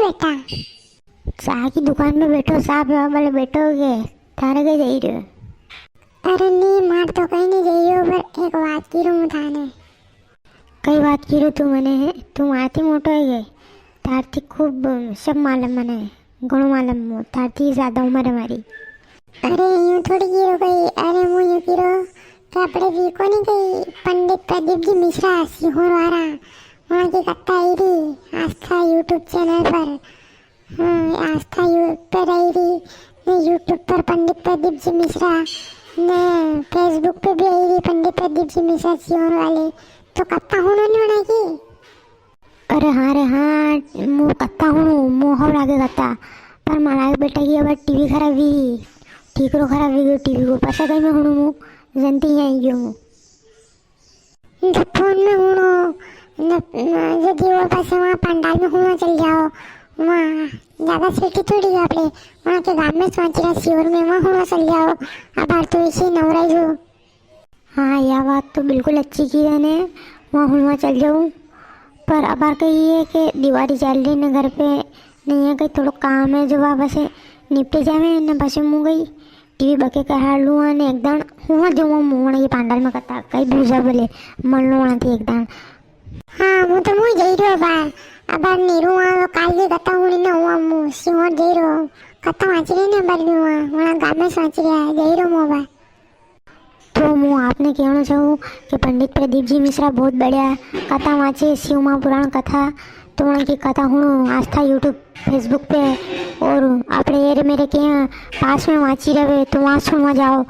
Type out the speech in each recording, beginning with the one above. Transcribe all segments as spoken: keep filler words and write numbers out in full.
बेटा? चा की दुकान में बैठो, चा पीवा वाले बैठो के, थारे के जाई रह्यो? अरे नी, मार तो कहीं नी जाई रह्यो, पर एक बात की रूँ थाने। कई बात की रो तू मने? तू मारती मोटो है के? तारती खूब सब मालूम मने, घणो मालूम मो, तारती ज्यादा उम्र है मारी। अरे यूं थोड़ी की रो कई, अरे मु यूं की रो कि आपणे वी कोनी कई पंडित प्रदीप जी मिश्रा सीहोर वाला, वहाँ की कथा आई री आस्था YouTube चैनल पर। हाँ, आस्था यू-, पर आई री ने YouTube पर पंडित प्रदीप जी मिश्रा ने Facebook पे भी आई री पंडित प्रदीप जी मिश्रा सीहोर वाले। तो कथा हुणो नी वणा की? अरे हाँ रे हाँ, मु कथा हुणु, मु हव लागे कथा। पर मारा बेटा की अबार टीवी खराब वी, ठीकरो खराब वी गयो टीवी को, पछे कई में हुणु मु, जनती ही आई गयो मु। जब फोन में हुणो, न, न, जदी वो पछे वहाँ पंडाल में हुणवा चल जाओ, वहाँ ज्यादा सेटी थोड़ी आपणे, वहाँ के गाम में सोच रहा सीहोर में वहाँ हुणवा चल जाओ, अबार तो इसी नवराई जो। हाँ, या बात तो बिल्कुल अच्छी की है ने, वहाँ हुणवा चल जाऊँ। पर अबार कई है कि दिवारी चाल री ने घर पे नी है, कई थोड़ो काम है जो वा पछे निपटे जावे ने पछे मु गई टीवी बके कहा लूँ ने एक दान हुणवा जाऊँ मु वणा की पंडाल में कथा, कई दूजा बोले मन लो वणा थी एक दान। हाँ, मु तो मु जाई रह्यो अबार, अबार नी रूँ, काल की कथा हुणी ने हुणवा मु सीहोर जाई रह्यो, कथा वाची री ने अबार भी हुणवा, वणा गाम में वाची री है, जाई रह्यो मु अबार। तो मु आपने कहना चाहूँ कि पंडित प्रदीप जी मिश्रा बहुत बढ़िया कथा वाचे, शिव महापुराण कथा। तो उनकी कथा हुणो आस्था YouTube, Facebook पे और आपणे एरे मेरे के यहाँ पास में वाची रहे तो वहाँ सुनवा जाओ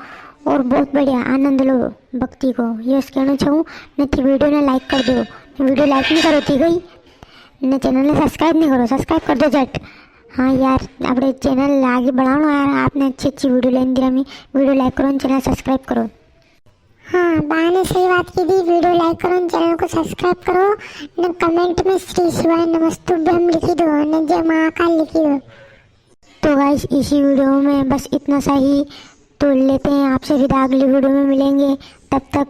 और बहुत बढ़िया आनंद लो भक्ति को, यो कहना चाहूँ। ने थी वीडियो ने like कर दो, वीडियो like नी करो थी गई, ने चैनल ने subscribe नी करो, subscribe कर दो झट। हाँ यार, आपणे चैनल आगे बढ़ाणो यार, आपने अच्छी अच्छी वीडियो लेन दिया मी, वीडियो like करो, चैनल subscribe करो। हाँ, बा ने सही बात की दी, वीडियो like करो, चैनल को subscribe करो, ने comment में श्री शिवाय नमस्तुभ्यम लिखी दो, ने जय महाकाल लिखी दो। तो guys, इसी वीडियो में बस इतना सा ही। तो लेते हैं आपसे विदा, अगली वीडियो में मिलेंगे। तब तक,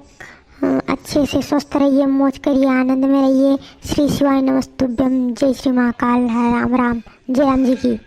अ, अच्छे से स्वस्थ रहिए, मौज करिए, आनंद में रहिए। श्री शिवाय नमस्तुभ्यम, जय श्री महाकाल, राम राम, जय राम जी की।